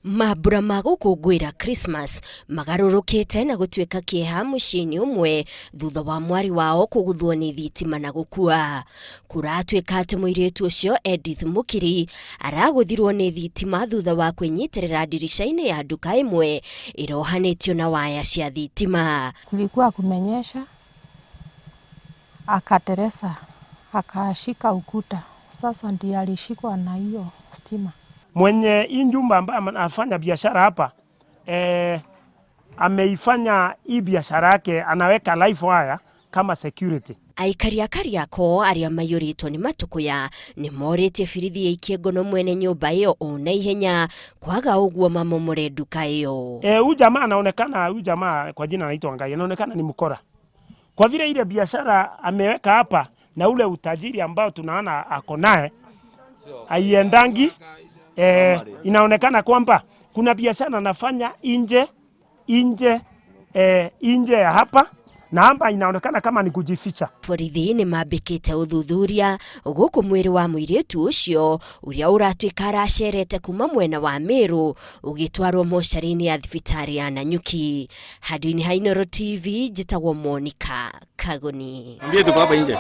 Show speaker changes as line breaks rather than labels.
Mambura ma gũkũngũĩra Christmas magarũrũkĩte na gũtuĩka kĩeha mũciĩ-inĩ ũmwe thutha wa mwarĩ wao kũgũthwo nĩ thitima na gũkua. Kũratuĩka atĩ mũirĩtu ũcio Edith Mukiri aragũthirwo nĩ thitima thutha wa kwĩnyitĩrĩra ndirica-inĩ ya nduka ĩmwe ĩrohanĩtio na waya cia thitima.
Kulikuwa kumenyesha, akatereza, akashika ukuta. Sasa ndiye alishikwa na hiyo stima.
Mwenye hii nyumba ambaye anafanya biashara hapa ameifanya hii biashara yake, anaweka live wire kama security.
Aikari a Kariakoo arĩa maiyũrĩtwo nĩ matũkũya nĩ morĩtie birithi ĩikie ngono mwene nyũmba ĩyo o na ihenya kwaga ũguo mamomore nduka ĩyo.
Huyu jamaa anaonekana, huyu jamaa kwa jina anaitwa Ngai, anaonekana ni mkora. Kwa vile ile biashara ameweka hapa na ule utajiri ambao tunaona ako naye haiendangi. Inaonekana kwamba kuna biashara anafanya nje ya hapa na hapa inaonekana kama ni kujificha.
Borithi nĩ mambĩkĩte ũthuthuria gũkũ mwĩrĩ wa mũirĩtu ũcio ũrĩa ũratuĩka aracerete kuma mwena wa Meru ũgĩtwarwo mocarĩ-inĩ ya thibitarĩ ya Nanyuki. Handũ-inĩ ha Inooro TV, njĩtagwo Monica Kagoni.
Mwambie tuko hapa nje.